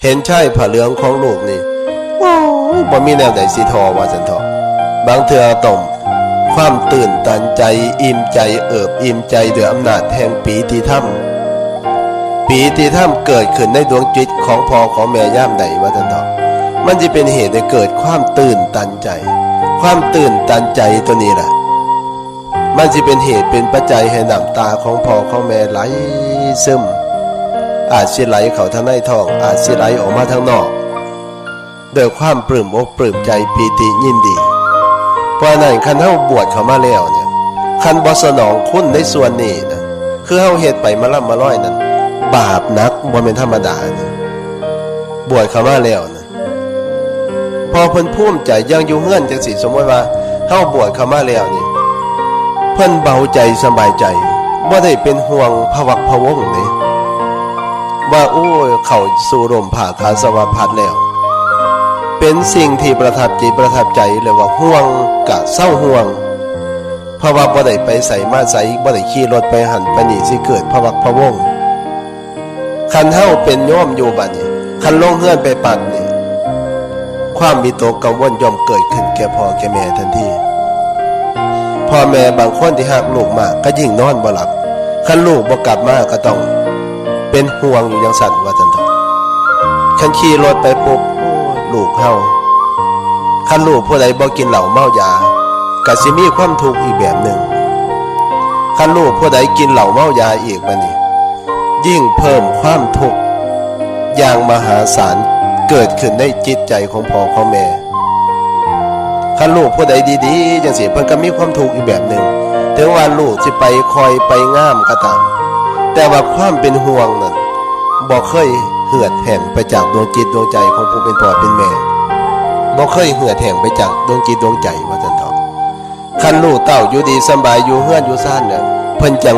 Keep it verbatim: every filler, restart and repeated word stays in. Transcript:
เห็นชายผ้าเหลืองของลูกนี่ โอ้ย บ่มีแนวใดสิทอว่าซั่นเถาะ บางเทื่อต้องความตื่นตันใจ อิ่มใจ เอิบอิ่มใจด้วยอำนาจแห่งปีติธรรม ปีติธรรมเกิดขึ้นในดวงจิตของพ่อของแม่ยามใดว่าซั่นเถาะ มันสิเป็นเหตุให้เกิดความตื่นตันใจ ความตื่นตันใจตัวนี้แหละ มันสิเป็นเหตุเป็นปัจจัยให้น้ำตาของพ่อของแม่ไหลซึม อาจสิไหลเข้าทางในท้อง อาจสิไหลออกมาทางนอก ด้วยความปลื้มอกปลื้มใจปีติยินดี เพราะฉะนั้นคันเฮาบวชเข้ามาแล้วเนี่ย คันบ่สนองคุณในส่วนนี้นะ คือเฮาเฮ็ดไปมาล่ำมาลอยนั่น บาปหนักบ่แม่นธรรมดานะ บวชเข้ามาแล้วนะ พอเพิ่นภูมิใจอย่างอยู่เฮือนจังซี่ สมมุติว่าเฮาบวชเข้ามาแล้วนี่ เพิ่นเบาใจสบายใจ บ่ได้เป็นห่วงพะวักพะวงเด้ ว่า โอ้ย เข้าสู่ร่มผ้าคาสวพัสแล้ว เป็นสิ่งที่ประทับจิตประทับใจเลยว่าห่วงกะเซาห่วง เพราะว่าบ่ได้ไปไสมาไส บ่ได้ขี่รถไปหั่นไปนี่ สิเกิดพะวักพะวง คันเฮาเป็นโยมอยู่บัดนี้ คันลงเฮือนไปปั๊บนี่ ความวิตกกังวลย่อมเกิดขึ้นแก่พ่อแก่แม่ทันที พ่อแม่บางคนที่ฮักลูกมากก็ยิ่งนอนบ่หลับ คันลูกบ่กลับมาก็ต้องเป็นห่วงอยู่จั่งซั้นว่าซั่นเถาะ คันขี่รถไปปุ๊บ โอ้ย ลูกเฮา คันลูกผู้ใดบ่กินเหล้าเมายา ก็สิมีความทุกข์อีกแบบหนึ่ง คันลูกผู้ใดกินเหล้าเมายาอีกบัดนี้ ยิ่งเพิ่มความทุกข์อย่างมหาศาลเกิดขึ้นในจิตใจของพ่อของแม่ คันลูกผู้ใดดีๆจังซี่ เพิ่นก็มีความทุกข์อีกแบบหนึ่ง ถึงว่าลูกสิไปค่อยไปงามก็ตาม แต่ว่าความเป็นห่วงนั่นบ่เคยเหือดแห้งไปจากดวงจิตดวงใจของผู้เป็นพ่อเป็นแม่ บ่เคยเหือดแห้งไปจากดวงจิตดวงใจว่าซั่นเถาะ คันลูกเต้าอยู่ดีสำบายอยู่เฮือนอยู่ซานเนี่ย เพิ่นจั่ง